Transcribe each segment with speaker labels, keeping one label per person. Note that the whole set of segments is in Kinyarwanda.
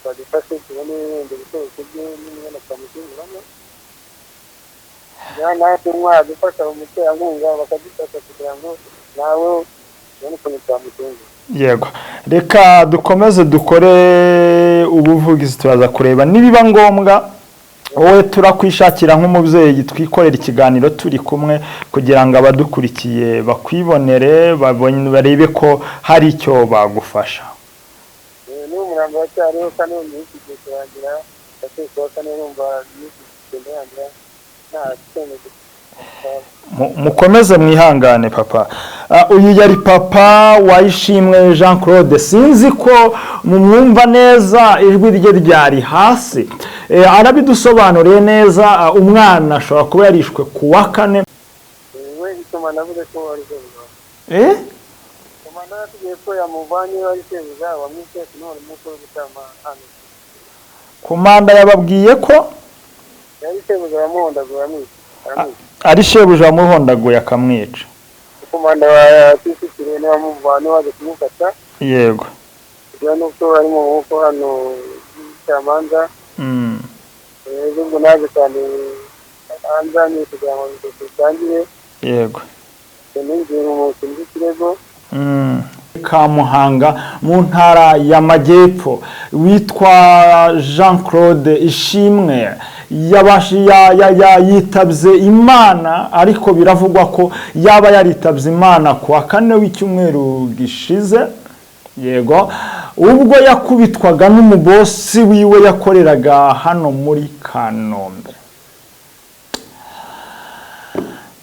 Speaker 1: Badufashe tubone wenda ibikoresho bye n'imyenda twamushyinguramo, natwe mwadufasha mu muterankunga bakadufasha kugira ngo nawe ubone ukuntu twamushyingura.
Speaker 2: Yego, reka dukomeze dukore ubuvugizi, turaza kureba nibiba ngombwa wowe turakwishakira nk'umubyeyi, twikorera ikiganiro turi kumwe kugira ngo abadukurikiye bakwibonere, barebe ko hari icyo bagufasha.
Speaker 1: N'ubu umurambo uracyariho kandi ubu iminsi igiye kurangira, ndakeka wa kane, urumva iminsi igenda irangira nta cyemezo.
Speaker 2: Mukomeze mwihangane, papa. Uyu yari papa wayishimwe Jean Claude. Sinzi ko mumwumva neza, ijwi rye ryari hasi. Arabidusobanuriye neza. Umwana ashobora kuba yarishwe ku wa kane.
Speaker 1: We bituma navuze ko ari sebuja.
Speaker 2: Eh?
Speaker 1: Komanda yatubwiye ko yamuvanye ari sebuja wamwishe, none umunsi wo gutama hano.
Speaker 2: Komanda yababwiye ko
Speaker 1: yari sebuja wamuhondaguye aramwica, aramwica.
Speaker 2: Ari shebuja wamuhondaguye akamwica.
Speaker 1: Komanda wa Kicukiro niwe wamuvanye, waje kumufata kugira n'uko ari mu maboko hano y'ubucamanza. Ejo ubwo naje cyane anzanye kugira ngo dutangire. Ninjiye mu mushinga ikirego.
Speaker 2: Kamuhanga mu ntara y'Amajyepfo, witwa Jean Claude Ishimwe yitabye Imana, ariko biravugwa ko yaba yaritabye Imana ku wa kane w'icyumweru gishize. Yego, ubwo yakubitwaga n'umubosi wiwe yakoreraga hano muri Kanombe.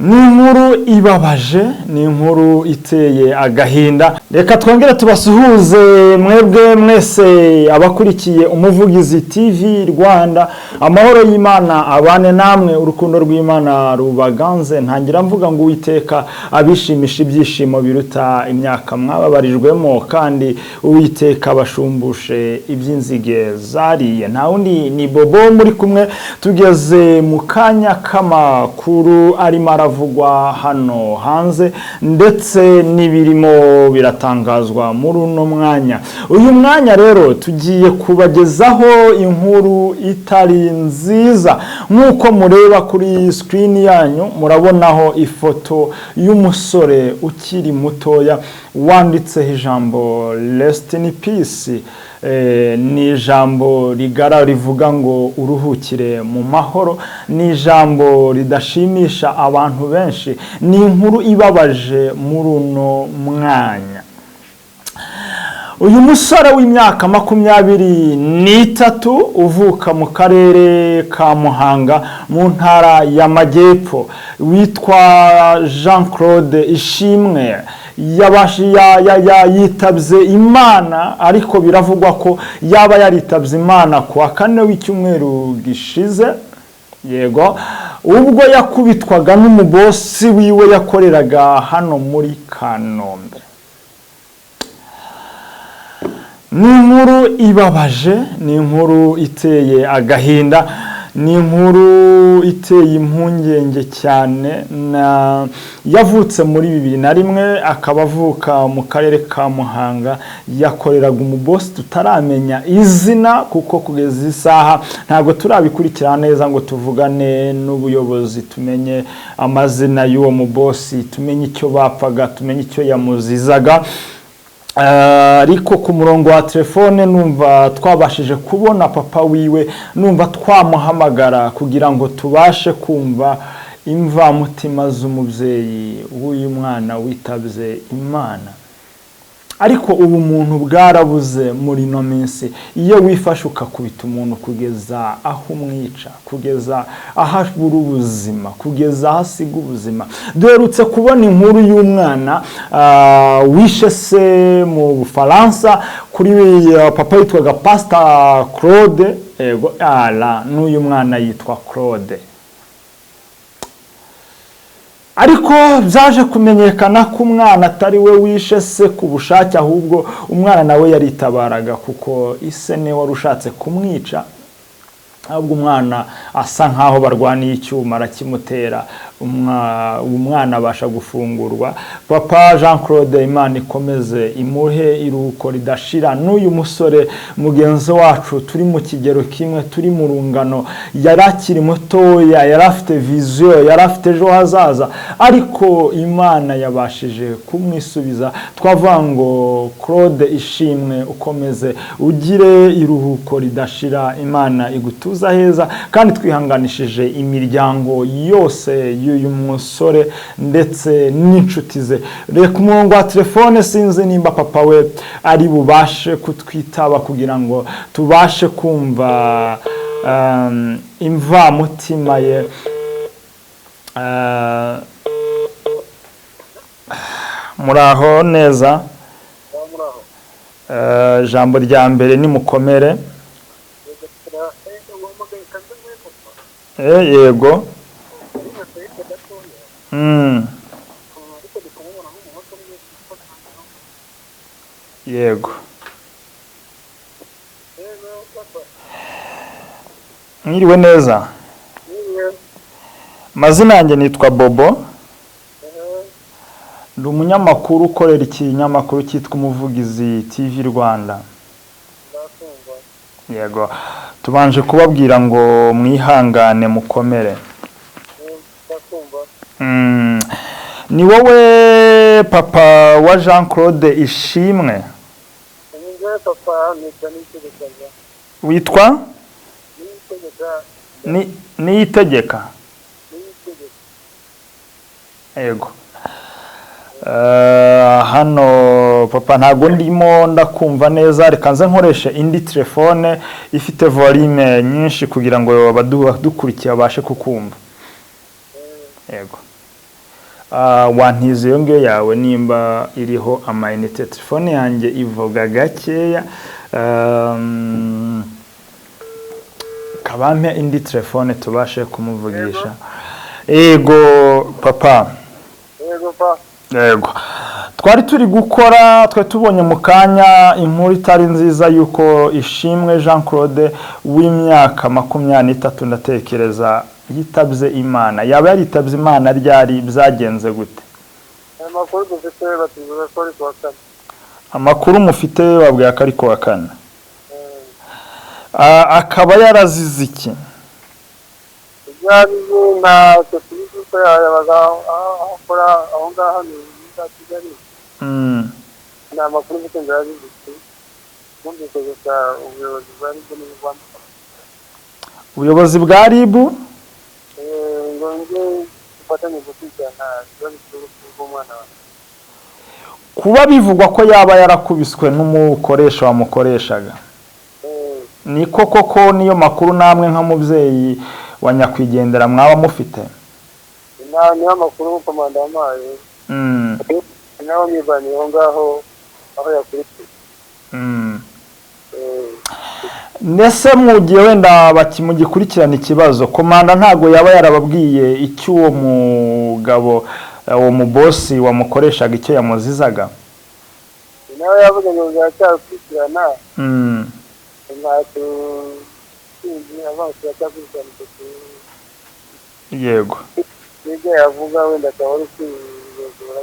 Speaker 2: Ni inkuru ibabaje, ni inkuru iteye agahinda. Reka twongere tubasuhuze mwebwe mwese abakurikiye Umuvugizi TV Rwanda. Amahoro y'Imana abane namwe, urukundo rw'Imana rubaganze. Ntangira mvuga ngo Uwiteka abishimisha ibyishimo biruta imyaka mwababarijwemo, kandi Uwiteka abashumbushe iby'inzige zariye. Nta wundi ni Bobo muri kumwe. Tugeze mu kanya k'amakuru arimo aravugwa hano hanze ndetse n'ibirimo biratangazwa muri uno mwanya. Uyu mwanya rero tugiye kubagezaho inkuru itari nziza. Nk'uko mureba kuri sikirini yanyu, murabonaho ifoto y'umusore ukiri mutoya wanditseho ijambo "Rest in peace". Ni ijambo rigara rivuga ngo uruhukire mu mahoro. Ni ijambo ridashimisha abantu benshi, ni inkuru ibabaje muri uno mwanya. Uyu musore w'imyaka 23 uvuka mu karere ka Muhanga mu ntara y'Amajyepfo, witwa Jean Claude Ishimwe, yitabye Imana, ariko biravugwa ko yaba yaritabye Imana ku wa kane w'icyumweru gishize. Yego, ubwo yakubitwaga n'umubosi wiwe yakoreraga hano muri Kanombe. Ni inkuru ibabaje, ni inkuru iteye agahinda, ni inkuru iteye impungenge cyane. Na yavutse muri 2001, akaba avuka mu karere ka Muhanga. Yakoreraga umubosi tutaramenya izina, kuko kugeza isaha ntabwo turabikurikirana neza ngo tuvugane n'ubuyobozi, tumenye amazina y'uwo mubosi, tumenye icyo bapfaga, tumenye icyo yamuzizaga. Ariko ku murongo wa telefone numva twabashije kubona papa wiwe, numva twamuhamagara kugira ngo tubashe kumva imvamutima z'umubyeyi w'uyu mwana witabye Imana. Ariko ubu umuntu bwarabuze muri ino minsi. Iyo wifashe ukakubita umuntu kugeza aho umwica, kugeza aho abura ubuzima, kugeza aho asiga ubuzima. Duherutse kubona inkuru y'umwana wishe se mu Bufaransa, kuri papa yitwaga Pasita Claude. Yego, ara n'uyu mwana yitwa Claude, ariko byaje kumenyekana ko umwana atari we wishe se ku bushake, ahubwo umwana nawe yaritabaraga, kuko ise niwe wari ushatse kumwica. Ahubwo umwana asa nkaho barwaniye icyuma, arakimutera. Umwana abasha gufungurwa. Papa Jean Claude, Imana ikomeze imuhe iruhuko ridashira. N'uyu musore mugenzi wacu turi mu kigero kimwe, turi mu rungano, yari akiri mutoya, yari afite vision, yari afite ejo hazaza, ariko Imana yabashije kumwisubiza. Twavuga ngo Claude Ishimwe, ukomeze ugire iruhuko ridashira, Imana igutuza heza. Kandi twihanganishije imiryango yose y'uyu musore ndetse n'inshuti ze. Reka umurongo wa telefone, sinzi nimba papa we ari bubashe kutwitaba kugira ngo tubashe kumva imvamutima ye. Muraho neza?
Speaker 1: Muraho.
Speaker 2: Ijambo rya mbere ni mukomere.
Speaker 1: Uhamagaye kanze muri papa?
Speaker 2: Yego.
Speaker 1: Ari nka sayite gatoya. Ariko ndi kumubona nk'umunota umwe kuko.
Speaker 2: Yego.
Speaker 1: Rero papa.
Speaker 2: Mwiriwe neza?
Speaker 1: Niwe.
Speaker 2: Amazina yanjye nitwa Bobo, ndi umunyamakuru ukorera ikinyamakuru cyitwa Umuvugizi TV Rwanda.
Speaker 1: Ndakumva.
Speaker 2: Yego, tubanje kubabwira ngo mwihangane, mukomere.
Speaker 1: Ndakumva.
Speaker 2: Ni wowe papa wa Jean Claude Ishimwe?
Speaker 1: Ni njyewe papa, nitwa Niyitegeka.
Speaker 2: Witwa?
Speaker 1: Niyitegeka.
Speaker 2: Ni Niyitegeka?
Speaker 1: Niyitegeka.
Speaker 2: Yego. Hano papa ntabwo ndimo ndakumva neza. Reka nze nkoreshe indi telefone ifite volume nyinshi kugira ngo abadukurikiye babashe kukumva. Yego. Wantiza iyo ngiyo yawe nimba iriho amayinite. Telefone yanjye ivuga gakeya. Kabampe indi telefone tubashe kumuvugisha. Yego papa.
Speaker 1: Yego pa.
Speaker 2: Yego, twari turi gukora, twari tubonye mu kanya inkuru itari nziza y'uko Ishimwe Jean Claude w'imyaka 23, ndatekereza, yitabye Imana. Yaba yaritabye Imana ryari? Byagenze gute?
Speaker 1: Aya makuru dufite, batubwira ko ari kuwa kane.
Speaker 2: Amakuru mufite babwiye ko ari kuwa kane. Akaba yarazize iki?
Speaker 1: Ibyo abizi ntacyo tubizi, ko yabaga aho akora aho ngaho ni muri za Kigali. Nta makuru mfite ngo yazize iki. Numvise gusa ubuyobozi bwa RIB nibo bwamufashe.
Speaker 2: Ubuyobozi bwa RIB?
Speaker 1: Ngo njye dufatanye gukurikirana ikibazo cy'urupfu rw'umwana wawe.
Speaker 2: Kuba bivugwa ko yaba yarakubiswe n'umukoresha wamukoreshaga, niko koko? Niyo makuru namwe nk'umubyeyi wa nyakwigendera mwaba mufite?
Speaker 1: Niyo makuru komanda yampaye. Nawe mwivaniye aho ngaho aho yakurikiye.
Speaker 2: Ndetse mu gihe wenda mugikurikirana ikibazo, komanda ntabwo yaba yarababwiye icyo uwo mugabo, uwo mubosi wamukoreshaga, icyo yamuzizaga?
Speaker 1: Nawe yavuze ngo biracyakurikirana. Ntacyo kindi avuga, ngo turacyakurikirana icyo kintu. N'ibyo yavuga wenda akaba ari kwiyozora,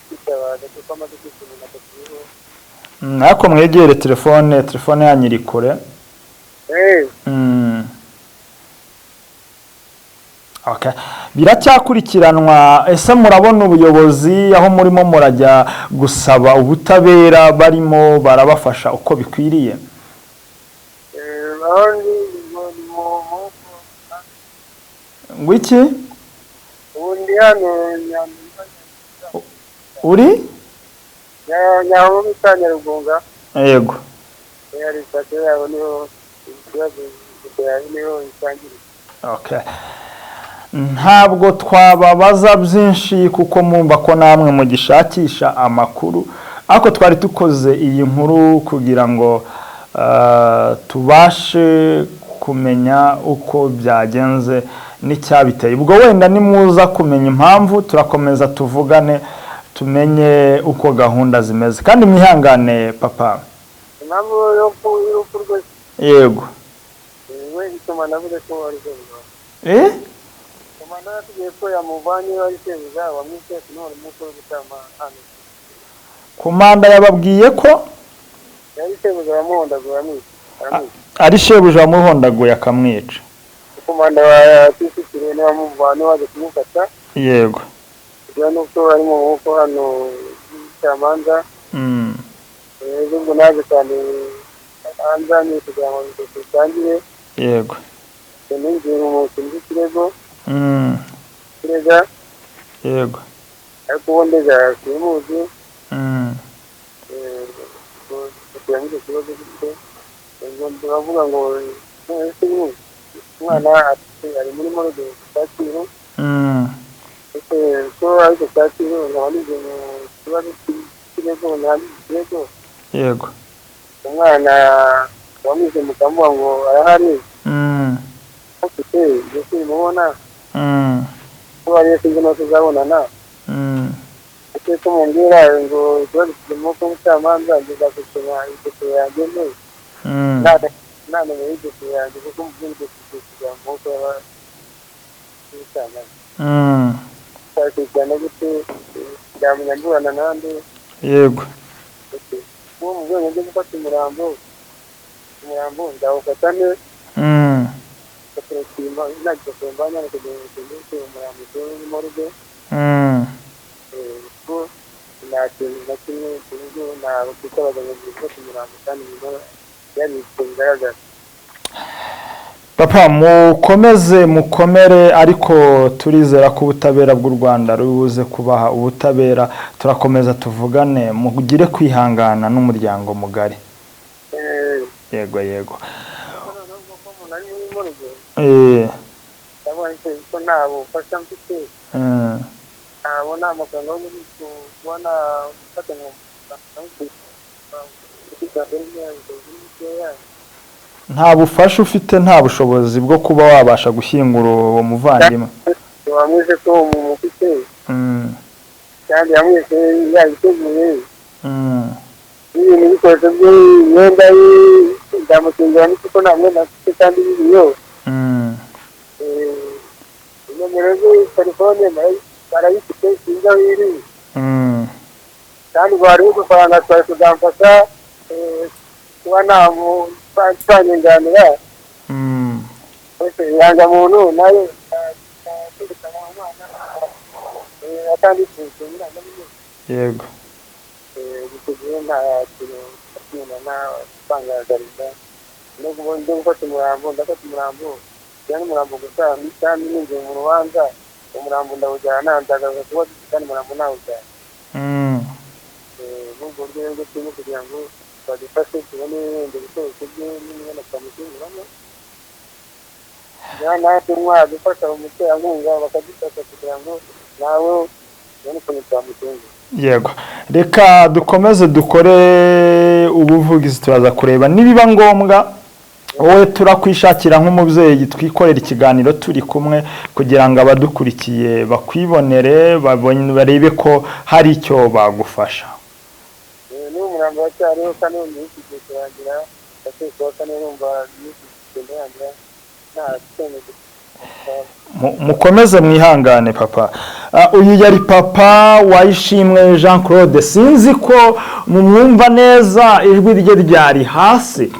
Speaker 1: kwitabaza, kuko amaze kwishimira atakiriho.
Speaker 2: Ariko mwegere telefone, telefone yanyu iri kure. Okay. Biracyakurikiranwa. Ese murabona ubuyobozi aho murimo murajya gusaba ubutabera barimo barabafasha uko bikwiriye?
Speaker 1: Aho ndi ngo ni mu maboko.
Speaker 2: Ngo iki?
Speaker 1: Ubu ndi hano.
Speaker 2: Uri?
Speaker 1: Nyaho bita Nyarugunga. Hari sitasiyo yabo, niho ikibazo niho bitangiriye.
Speaker 2: Okay. Ntabwo twababaza byinshi kuko mwumva ko namwe mugishakisha amakuru, ariko twari dukoze iyi nkuru kugira ngo tubashe kumenya uko byagenze n'icyabiteye. Ubwo wenda nimuza kumenya impamvu, turakomeza tuvugane, tumenye uko gahunda zimeze. Kandi mwihangane papa.
Speaker 1: Impamvu y'urupfu rwe?
Speaker 2: Yego.
Speaker 1: We ituma navuze ko ari zo. Komanda yatubwiye ko yamuvanye ari shebuja wamwishe, none umunsi wo gutama hano.
Speaker 2: Komanda yababwiye ko
Speaker 1: yari shebuja wamuhondaguye aramwica, aramwica.
Speaker 2: Ari shebuja wamuhondaguye akamwica.
Speaker 1: Komanda wa Kicukiro niwe wamuvanye, waje kumufata. Kugira nuko ari mu maboko hano y'ubucamanza. Ejo ubwo naje cyane anzanye kugira ngo dosiye itangire. Ninjiye mu kintu cy'ikirego kirega. Ariko uwo ndega simuzi. Dosiye icyo kibazo gifite, ubwo turavuga ngo ese umwana ari muri morgue Kacyiru. Ese ko ariko Kacyiru nkaba ninjiye mu kibazo cy'ikirego, nanditse ikirego. Umwana wamwishe mukamuha ngo arahari. Ufite ibyo simubona. Ko ariyo sinzi no tuzabonana. Ese ko mumbwira ngo ikibazo kiri mu maboko y'umucamanza, nzakurikirana idosiye yanjye nte? Nta nomero y'idosiye yanjye, kuko mu by'ukuri idosiye kujya mu maboko y'umucamanza. Twakurikirana gute? Byamenya mburana nande? Uwo mu rwego rwo gufata umurambo nzawufata nte? Nagifata mbanya kugira ngo tugende umurambo uri muri morgue. Kuko nta kintu na kimwe ku buryo ntabwo twitabaza ngo gufata umurambo kandi nyuma yabitswe bigaragara.
Speaker 2: Papa, mukomeze mukomere, ariko turizera ko ubutabera bw'u Rwanda rubuze kubaha ubutabera. Turakomeza tuvugane, mugire kwihangana n'umuryango mugari. Yego.
Speaker 1: Noneho ko umuntu ari muri morgue, ndabona ko nta bufasha mfite. Ntabona amafaranga yo kubona gufata ngo
Speaker 2: Nta bufasha ufite, nta bushobozi bwo kuba wabasha gushyingura uwo muvandimwe.
Speaker 1: Wamwishe ko mufite kandi yamwishe yabiteguye. N'ibintu ibikoresho bye, imyenda ye, ndamukingira n'ikuko nta mwenda mfite kandi biriyo. Nomero ze telefone barayifite, sinzi aho iri. Kandi ngo hariho udufaranga twari kuzamfasha kuba namutwanyunganira. Irangamuntu nayo kwerekana umwana atanditse irangamimerere. Icyo gihe nta kintu kintu natangaragariza no gufata umurambo, ndafata umurambo cyangwa umurambo gusa, kandi ninjiye mu rubanza umurambo ndawujyana, nzagaruka kuba kandi umurambo nawujyana. Muri ubwo buryo rero turimo kugira ngo badufashe tubone wenda ibikoresho bye n'imyenda twamushyinguramo, natwe mwadufasha mu muterankunga bakadufasha kugira ngo nawe ubone ukuntu twamushyingura.
Speaker 2: Yego, reka dukomeze dukore ubuvugizi, turaza kureba nibiba ngombwa wowe turakwishakira nk'umubyeyi, twikorera ikiganiro turi kumwe kugira ngo abadukurikiye bakwibonere, barebe ko hari icyo bagufasha.
Speaker 1: N'ubu umurambo uracyariho kandi ubu iminsi igiye kurangira, ndakeka kane numva iminsi igenda irangira nta cyemezo.
Speaker 2: Mukomeze mwihangane papa. Uyu yari papa wayishimwe Jean Claude, sinzi ko mumwumva neza, ijwi rye ryari hasi.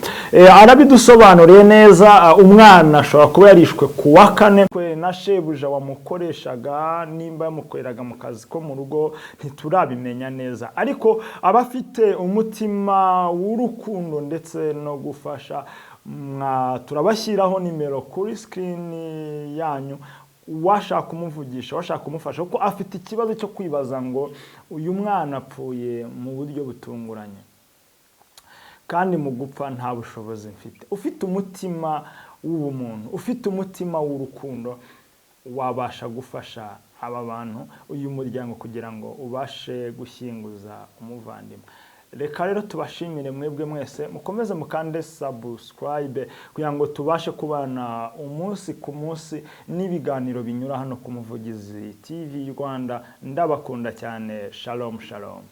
Speaker 2: Arabidusobanuriye neza. Umwana ashobora kuba yarishwe ku wa kane na shebuja wamukoreshaga, nimba yamukoreraga mu kazi ko mu rugo ntiturabimenya neza, ariko aba afite umutima w'urukundo ndetse no gufasha. Turabashyiraho nimero kuri sikirini yanyu, uwashaka kumuvugisha, washaka kumufasha, kuko afite ikibazo cyo kwibaza ngo uyu mwana apfuye mu buryo butunguranye kandi mu gupfa nta bushobozi mfite. Ufite umutima w'ubumuntu, ufite umutima w'urukundo, wabasha gufasha aba bantu, uyu muryango, kugira ngo ubashe gushyinguza umuvandimwe. Reka rero tubashimire mwebwe mwese, mukomeze mukande subscribe kugira ngo tubashe kubana umunsi ku munsi n'ibiganiro binyura hano ku Muvugizi TV Rwanda. Ndabakunda cyane. Shalom shalom.